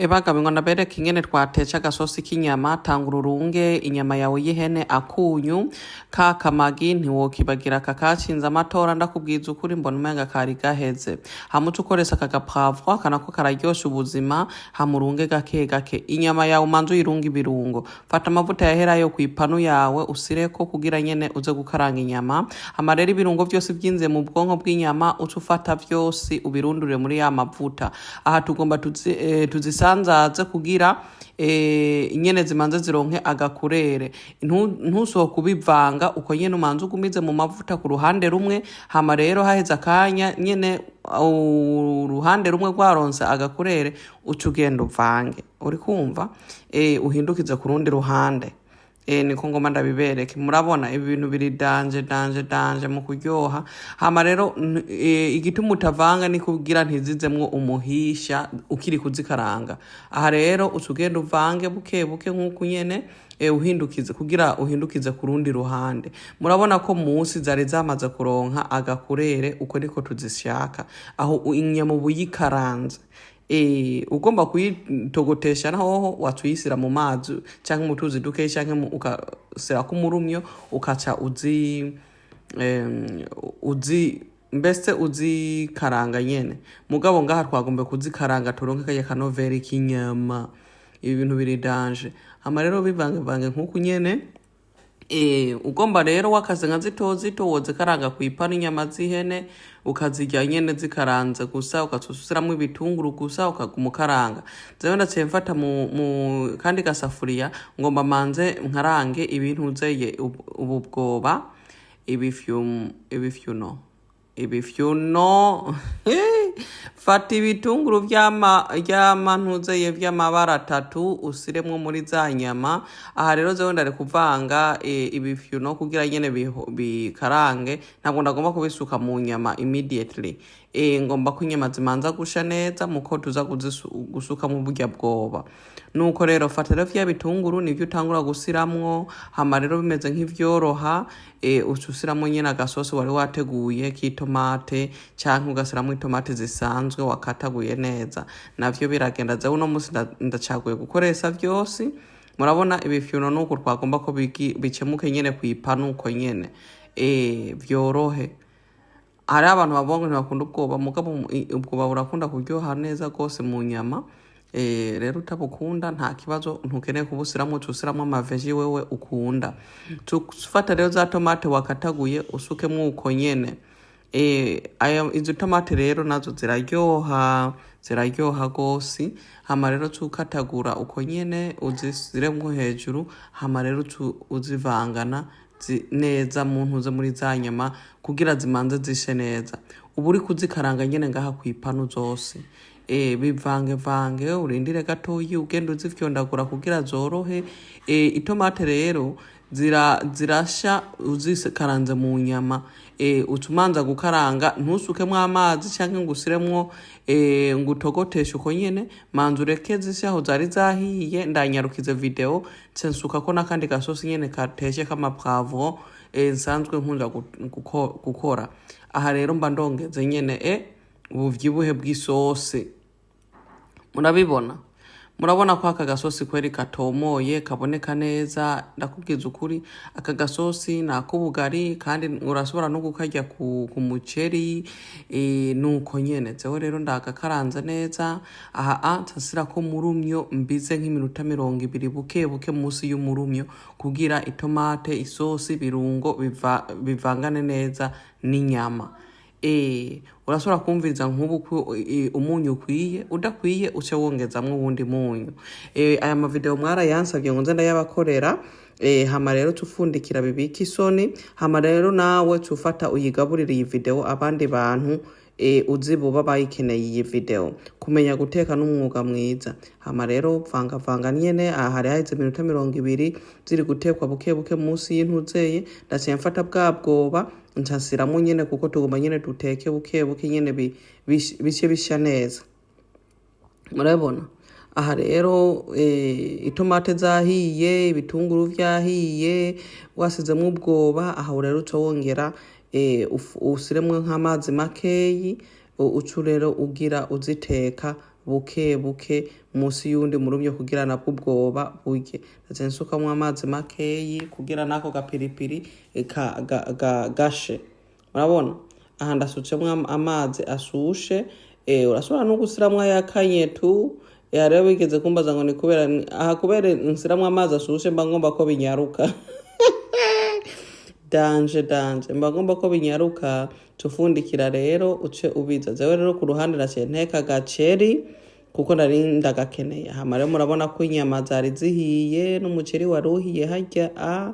Ebaga ngo ndabereke ingene twatetse agasosi k'inyama. Tangura urunge inyama yawe y'ihene, akunyu ka kamagi ntiwokibagira, kakacinze amatora. Ndakubwiza ukuri, mbona umenga kari gaheze. Hama uce ukoresha aka gapoivron, aka nako kararyosha ubuzima. Hama urunge gake gake inyama yawe, umanze uyirunge ibirungo. Fata amavuta yaherayo kw'ipanu yawe, usireko kugira nyene uze gukaranga inyama. Hama rero ibirungo vyose vyinze mu bwonko bw'inyama, uce ufata vyose ubirundure muri ya mavuta. Aha tugomba tuzisanzaze kugira nyene zimanze zironke agakurere. Ntusohoke ubivanga uko nyene, umanze ugumize mu mavuta ku ruhande rumwe. Hama rero haheze akanya nyene uruhande rumwe rwaronse agakurere, uca ugenda uvange, uri kumva, uhindukize ku rundi ruhande. Niko ngoma ndabibereke. Murabona ibi bintu biri danger, danger, danger mu kuryoha. Hama rero igituma utavanga ni kugira ntizizemwo umuhisha ukiri kuzikaranga. Aha rero uca ugenda uvange buke buke nk'uku nyene, uhindukize kugira uhindukize ku rundi ruhande. Murabona ko munsi zari zamaze kuronka agakurere, uko niko tuzishaka. Aho inyama uba uyikaranze. Ugomba kuyitogotesha nahoho waca uyisira mu mazi canke mu tuzi dukeyi, canke ukasirako umurumyo, ukaca uzi mbese uzikaranga nyene. Mugabo ngaha twagomba kuzikaranga turonke karya kanoveri k'inyama. Ibi bintu biri danger. Hama rero bivangevange nk'uku nyene. Ugomba rero wakaze nka zito zito, wozikaranga kw'ipanu inyama z'ihene, ukazirya nyene zikaranze gusa, ukazusiramwo ibitunguru gusa, ukaguma ukaranga. Jewe ndaciye mfata mu kandi gasafuriya, ngomba manze nkarange ibintu zeye ubu bwoba ibifyuno ibifyuno. Fata ibitunguru vy'amantuzeye vy'amabara atatu, usiremwo muri za nyama. Aha rero jewe ndari kuvanga ibifyuno kugira nyene bikarange. Ntabwo ndagomba kubisuka mu nyama immediately. Ngomba ko inyama zimanza gusha neza muko tuza gusukamo burya bwoba. Nuko rero fata rero vya bitunguru, nivyo utangura gusiramwo. Hama rero bimeze nk'ivyoroha, uca usiramwo nyene agasosi wari wateguye k'itomate, canke ugasiramwo itomate zisanzwe wakataguye neza, navyo biragenda. Jewe uno musi ndacaguye gukoresha vyose. Murabona ibifyuno nuko twagomba ko bicemuke nyene kw'ipanu uko nyene, vyorohe. Hariho abantu bavuga ngo ntibakunda ubwoba, mugabo ubwoba burakunda kuryoha neza rwose mu nyama. Rero utabukunda nta kibazo, ntukeneye kubusiramwo, uca usiramwo amaveggies wewe ukunda. Ufata rero za tomate wakataguye, usukemwo uko nyene. Izo tomate rero nazo ziraryoha, ziraryoha gose. Hama rero cukatagura uko nyene, uzisiremwo hejuru. Hama rero uzivangana neza mu ntuze muri za nyama kugira zimanze zishe neza. Uba uri kuzikaranga nyene ngaha kw'ipanu zose. Bivange vange, urindire gatoyi, ugenda uzifyondagura kugira zorohe. Itomate rero zirasha uzikaranze mu nyama. Uca umanza gukaranga, ntusukemwo amazi canke ngo usiremwo, ngo utogoteshe uko nyene. Manza ureke zishe aho zari zahiye. Ndanyarukize video, nce nsukako n'akandi gasosi nyene kateshe k'amapoivron, nsanzwe nkunda gukora. Aha rero mba ndongeze nyene ubuvyibuhe bw'isosi. Murabibona, murabona ko aka gasosi kweri katomoye, kaboneka neza. Ndakubwiza ukuri, aka gasosi ni ak'ubugari, kandi urashobora no kukarya ku muceri. Nuko nyene jewe rero ndagakaranze neza. Aha nsasirako murumyo, mbize nk'iminota 20 buke buke munsi y'umurumyo, kugira itomate, isosi, ibirungo bivangane neza n'inyama. Urashobora kumviriza nk'ubu ko umunyu ukwiye, udakwiye uce wongezamwo uwundi munyu. Aya mavideo mwarayansavye ngo nze ndayabakorera. Hama rero tufundikira bibika isoni. Hama rero nawe cufata uyigaburire iyi video abandi bantu, uzi boba bayikeneye iyi video. Kumenya guteka n'umwuga mwiza. Hama rero vanga vanga nyene. Aha hari haheze iminota 20 ziri gutekwa buke buke munsi y'intuzeye. Ndaciye mfata bwa bwoba, nca nyene, kuko tugomba nyene duteke buke buke nyene bice bisha neza. Murabona aha rero itomate zahiye, ibitunguru vyahiye, wasizemwo ubwoba. Aho rero uca wongera usiremwo nk'amazi makeyi, uca rero ugira uziteka. Buke buke munsi y'uwundi murumyo kugira nabwo ubwoba burye. Ndaca nsukamwo amazi makeyi kugira nako gapiripiri gashe. Murabona aha ndasutsemwo amazi asushe. Urashobora no gusiramwo ayakanye tu. Rero wigeze kumbaza ngo ni kubera aha, kubera nsiramwo amazi ashushe, mba ngomba ko binyaruka. Danje danje, mba ngomba ko binyaruka. Tufundikira rero, uce ubiza. Jewe rero ku ruhande naciye nteka agaceri kuko nari ndagakeneye. Hama rero murabona ko inyama zari zihiye n'umuceri wari uhiye harya. A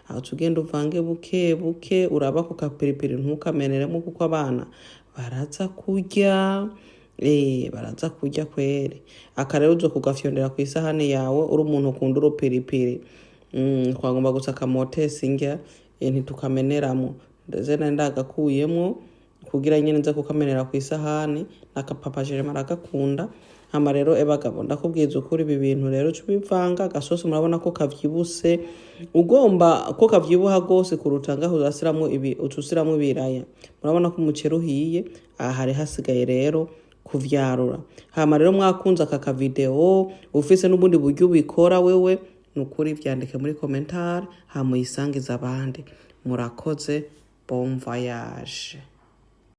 aho ugenda uvange buke buke, uraba ku kapiripiri ntukameneremo kuko abana baraza kurya. Baraza kurya kweri. Aka rero uzo kugafyondera ku isahani yawe, uri umuntu ukunda urupiripiri. Twagomba gusa kamotesi indya, ntitukameneramo. Ndetse nari ndagakuyemwo kugira nyene nze kukamenera ku isahani. Nakapapa Jerema aragakunda. Hama rero ebagabo, ndakubwiza ukuri, ibi bintu rero uca ubivanga. Agasosi murabona ko kavyibuse. Ugomba ko kavyibuha gose kuruta ngaho, urasiramwo ibi, uca usiramwo ibiraya. Murabona ko umuceri uhiye. Aha hari hasigaye rero kuvyarura. Hama rero mwakunze aka kavideo, ufise n'ubundi buryo ubikora wewe, nukuri vyandike muri commentaire, hama uyisangize abandi. Murakoze, bon voyage.